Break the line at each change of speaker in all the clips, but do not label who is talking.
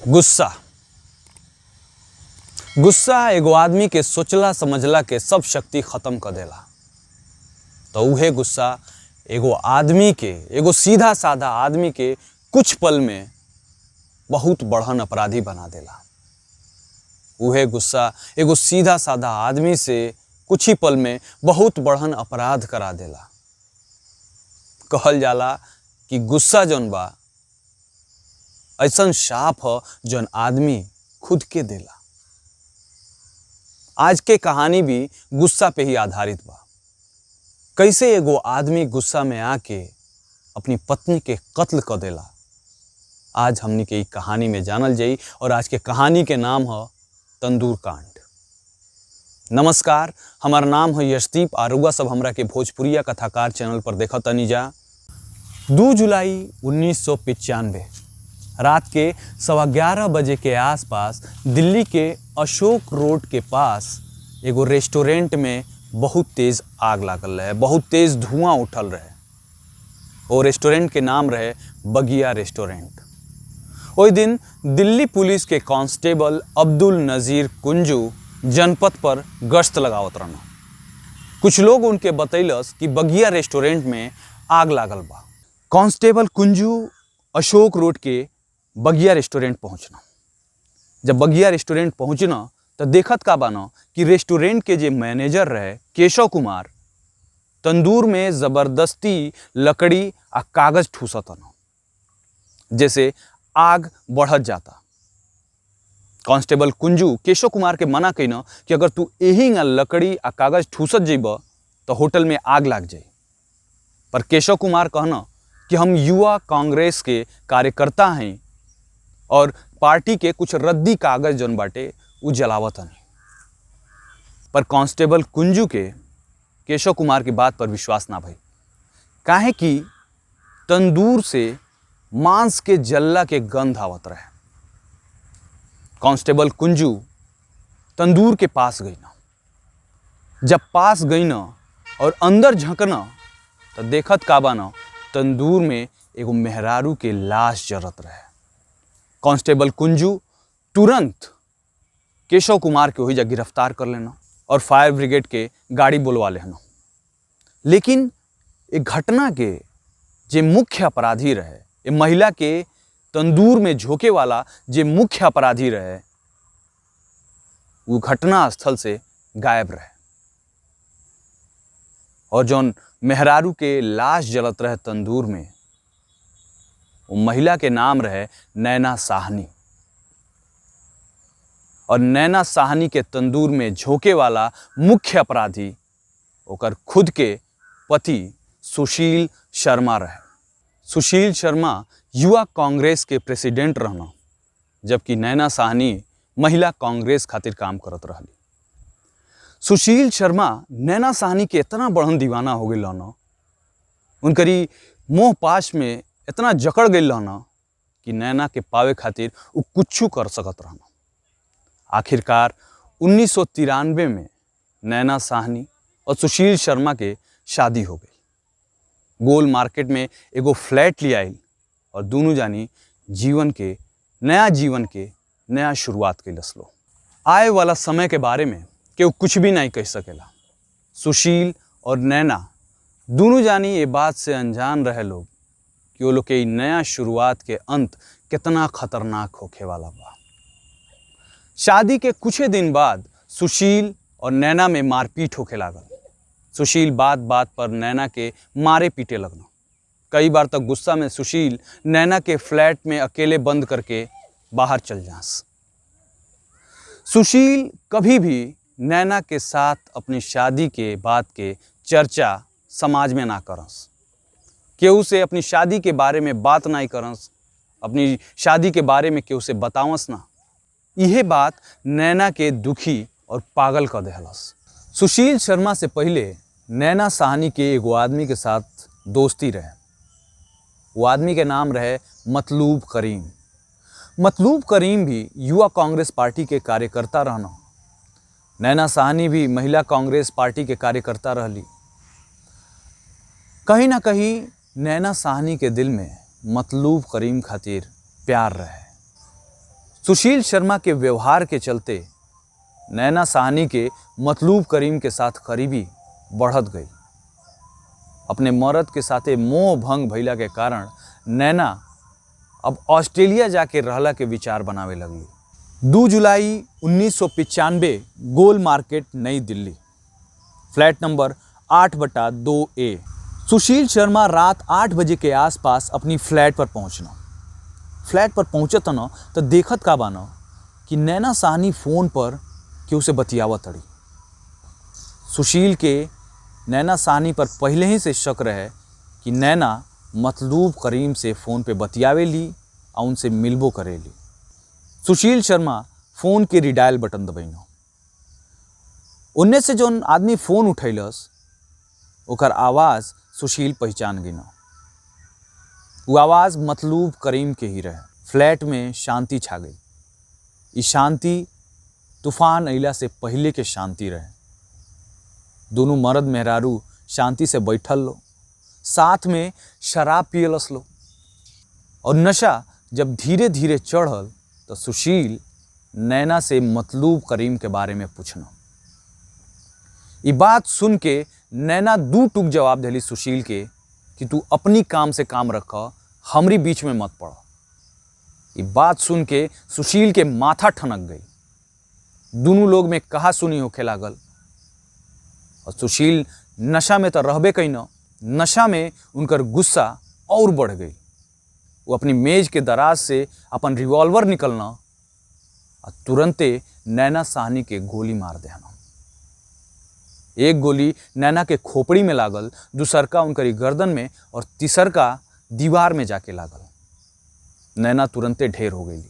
गुस्सा गुस्सा एगो आदमी के सोचला समझला के सब शक्ति खत्म कर देला। तो उहे गुस्सा एगो आदमी के, एगो सीधा साधा आदमी के कुछ पल में बहुत बड़हन अपराधी बना देला। उहे गुस्सा एगो सीधा साधा आदमी से कुछ ही पल में बहुत बड़हन अपराध करा देला। कहल जाला कि गुस्सा जौन बा ऐसन शाप ह जौन आदमी खुद के देला। आज के कहानी भी गुस्सा पे ही आधारित बा। कैसे एगो आदमी गुस्सा में आके अपनी पत्नी के कत्ल कर देला, आज हमनी के ई कहानी में जानल जाई। और आज के कहानी के नाम है तंदूर कांड। नमस्कार, हमार नाम है यशदीप आरुआ। सब हमरा के भोजपुरिया कथाकार चैनल पर देखा तनी जा। 2 जुलाई 1995 रात के 11:15 बजे के आसपास दिल्ली के अशोक रोड के पास एगो रेस्टोरेंट में बहुत तेज़ आग लागल रहे, बहुत तेज़ धुआं उठल रहे। वो रेस्टोरेंट के नाम रहे बगिया रेस्टोरेंट। ओहि दिन दिल्ली पुलिस के कांस्टेबल अब्दुल नज़ीर कुंजू जनपद पर गश्त लगावत रहना। कुछ लोग उनके बतैलस कि बगिया रेस्टोरेंट में आग लागल बा। कांस्टेबल कुंजू अशोक रोड के बगिया रेस्टोरेंट पहुँचना। जब बगिया रेस्टोरेंट पहुँचना तो देखत का बाना कि रेस्टोरेंट के जे मैनेजर रहे केशव कुमार तंदूर में ज़बरदस्ती लकड़ी आ कागज़ ठूसत न, जैसे आग बढ़त जाता। कांस्टेबल कुंजू केशव कुमार के मना कईना कि अगर तू यही लकड़ी आ कागज़ ठूसत जेब तो होटल में आग लाग जाई। पर केशव कुमार कहना कि हम युवा कांग्रेस के कार्यकर्ता हैं और पार्टी के कुछ रद्दी कागज़ जौन बाटे उ जलावत हन। पर कांस्टेबल कुंजू के केशव कुमार की बात पर विश्वास ना भई, काहे कि तंदूर से मांस के जल्ला के गंध आवत रहे। कांस्टेबल कुंजू तंदूर के पास गई ना। जब पास गई ना और अंदर झांकना तो देखत का बाना तंदूर में एगो मेहरारू के लाश जरत रहे। कांस्टेबल कुंजू तुरंत केशव कुमार के ओहिजा गिरफ्तार कर लेना और फायर ब्रिगेड के गाड़ी बुलवा लेना। लेकिन एक घटना के जे मुख्य अपराधी रहे, ये महिला के तंदूर में झोंके वाला जे मुख्य अपराधी रहे, वो घटना स्थल से गायब रहे। और जौन मेहरारू के लाश जलत रहे तंदूर में, वो महिला के नाम रहे नैना साहनी। और नैना साहनी के तंदूर में झोंके वाला मुख्य अपराधी ओकर खुद के पति सुशील शर्मा रहे। सुशील शर्मा युवा कांग्रेस के प्रेसिडेंट रहना, जबकि नैना साहनी महिला कांग्रेस खातिर काम करत रहली। सुशील शर्मा नैना साहनी के इतना बढ़न दीवाना हो गई रहना, उनकरी मोह पाश में इतना जकड़ गई रहना कि नैना के पावे खातिर वो कुछ कर सकत रहना। आखिरकार 1993 में नैना साहनी और सुशील शर्मा के शादी हो गई। गोल मार्केट में एगो फ्लैट ले आई और दोनों जानी जीवन के नया शुरुआत कैलस लो। आए वाला समय के बारे में केहू कुछ भी नहीं कह सकेला। सुशील और नैना दोनों जानी ये बात से अनजान रहे लोग कि वो लोग के नया शुरुआत के अंत कितना खतरनाक होखे वाला बा। शादी के कुछ दिन बाद सुशील और नैना में मारपीट होखे लागल। सुशील बात बात पर नैना के मारे पीटे लगना। कई बार तक गुस्सा में सुशील नैना के फ्लैट में अकेले बंद करके बाहर चल जास। सुशील कभी भी नैना के साथ अपनी शादी के बाद के चर्चा समाज में ना करस, केहू से अपनी शादी के बारे में बात ना करस, अपनी शादी के बारे में केहू से बतावस ना। यह बात नैना के दुखी और पागल कर देहलस। सुशील शर्मा से पहले नैना साहनी के एगो आदमी के साथ दोस्ती रहे। वो आदमी के नाम रहे मतलूब करीम। मतलूब करीम भी युवा कांग्रेस पार्टी के कार्यकर्ता रहना। नैना साहनी भी महिला कांग्रेस पार्टी के कार्यकर्ता रहली। कहीं ना कहीं नैना साहनी के दिल में मतलूब करीम खातिर प्यार रहे। सुशील शर्मा के व्यवहार के चलते नैना साहनी के मतलूब करीम के साथ करीबी बढ़त गई। अपने मर्द के साथे मोह भंग भइला के कारण नैना अब ऑस्ट्रेलिया जाके रहला के विचार बनावे लगली। 2 जुलाई 1995 गोल मार्केट, नई Delhi, flat number 8/2A। Sushil Sharma रात 8 बजे के आसपास अपनी फ्लैट पर पहुंचना। फ्लैट पर पहुंचत न तो देखत का बाना कि नैना साहनी फ़ोन पर केहू से बतियावत तड़ी। सुशील के नैना साहनी पर पहले ही से शक रहे कि नैना मतलूब करीम से फ़ोन पे बतियावेली और उनसे मिलबो करेली। सुशील शर्मा फ़ोन के रिडायल बटन दबैनो। उन्ने से जौन आदमी फ़ोन उठैलस ओकर आवाज़ सुशील पहचान गिना। वो आवाज़ मतलूब करीम के ही रहे। फ्लैट में शांति छा गई। ई शांति तूफान अइला से पहले के शांति रहे। दोनों मर्द मेहरारू शांति से बैठल लो, साथ में शराब पियलस लो और नशा जब धीरे धीरे चढ़ल तो सुशील नैना से मतलूब करीम के बारे में पूछना। ये बात सुन के नैना दू टूक जवाब दिली सुशील के कि तू अपनी काम से काम रख, हमरी बीच में मत पड़। ये बात सुन के सुशील के माथा ठनक गई। दोनों लोग में कहा सुनी होखे लागल और सुशील नशा में तो रहबे कहीं न, नशा में उनकर गुस्सा और बढ़ गई। वो अपनी मेज के दराज से अपन रिवॉल्वर निकलना और तुरंते नैना साहनी के गोली मार देना। एक गोली नैना के खोपड़ी में लागल, दूसरका उनकरी गर्दन में और तीसरका दीवार में जाके लागल। नैना तुरंते ढेर हो गई।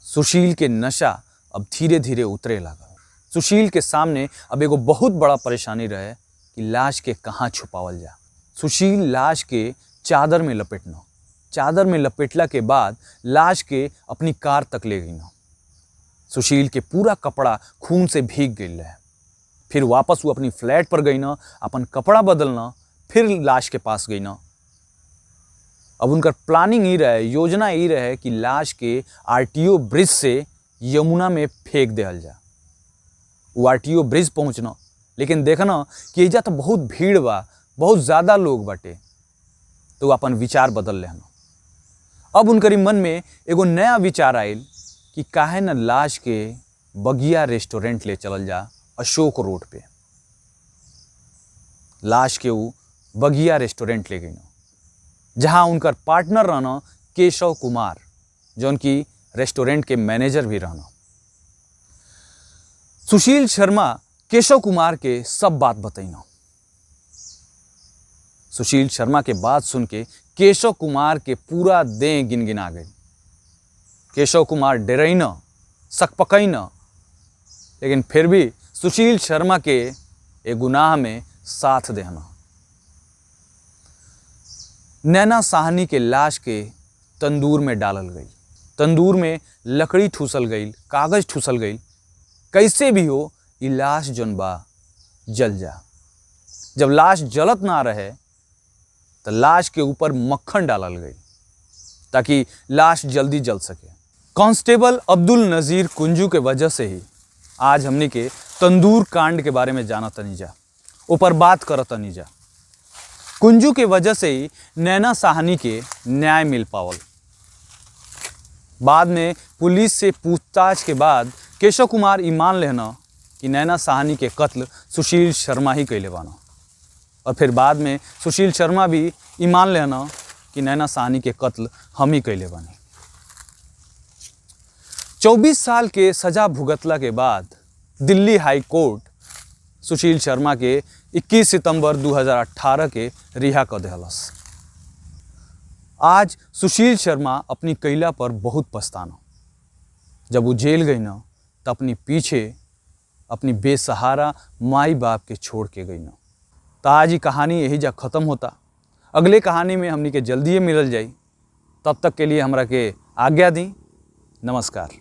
सुशील के नशा अब धीरे धीरे उतरे लागल। सुशील के सामने अब एगो बहुत बड़ा परेशानी रहे कि लाश के कहाँ छुपावल जा। सुशील लाश के चादर में लपेटना, चादर में लपेटला के बाद लाश के अपनी कार तक ले गई। सुशील के पूरा कपड़ा खून से भीग गई रहे। फिर वापस वो अपनी फ्लैट पर गई ना, अपन कपड़ा बदलना, फिर लाश के पास गई ना। अब उनका प्लानिंग ही रहे, योजना ही रहे कि लाश के आरटीओ ब्रिज से यमुना में फेंक दिया जा। वो आरटीओ ब्रिज पहुंचना, लेकिन देखना कि एजा तो बहुत भीड़ बा, बहुत ज़्यादा लोग बाटे, तो अपन विचार बदल लेना। अब उनकरी मन में एगो नया विचार आयल कि काहे न लाश के बगिया रेस्टोरेंट ले चलल जा, अशोक रोड पे। लाश के वो बगिया रेस्टोरेंट ले गई, जहां उनकर पार्टनर रहना केशव कुमार, जो उनकी रेस्टोरेंट के मैनेजर भी रहना। सुशील शर्मा केशव कुमार के सब बात बतैना। सुशील शर्मा के बात सुन के केशव कुमार के पूरा देह गिनगिना गई। केशव कुमार डरैना, सकपकैना, लेकिन फिर भी सुशील शर्मा के एक गुनाह में साथ देना। नैना साहनी के लाश के तंदूर में डालल गई। तंदूर में लकड़ी ठूसल गई, कागज़ ठूसल गई, कैसे भी हो ये लाश जौन बा जल जा। जब लाश जलत ना रहे तो लाश के ऊपर मक्खन डालल गई ताकि लाश जल्दी जल सके। कांस्टेबल अब्दुल नज़ीर कुंजू के वजह से ही आज हमने के तंदूर कांड के बारे में जाना तनी जा, ऊपर बात करत तनी जा। कुंजू के वजह से ही नैना साहनी के न्याय मिल पावल। बाद में पुलिस से पूछताछ के बाद केशव कुमार ईमान लेना कि नैना साहनी के कत्ल सुशील शर्मा ही कैले बाना, और फिर बाद में सुशील शर्मा भी ईमान लेना कि नैना साहनी के कत्ल हम ही कैले बानी। 24 साल के सजा भुगतला के बाद दिल्ली हाई कोर्ट सुशील शर्मा के 21 सितंबर 2018 के रिहा कर देहलस। आज सुशील शर्मा अपनी कैला पर बहुत पछताना। जब वो जेल गई ना तो अपनी पीछे अपनी बेसहारा माई बाप के छोड़ के गई ना। तो आज ही कहानी यही जा ख़त्म होता। अगले कहानी में हमनी के जल्दी ही मिलल जाई। तब तक के लिए हमरा के आज्ञा दी। नमस्कार।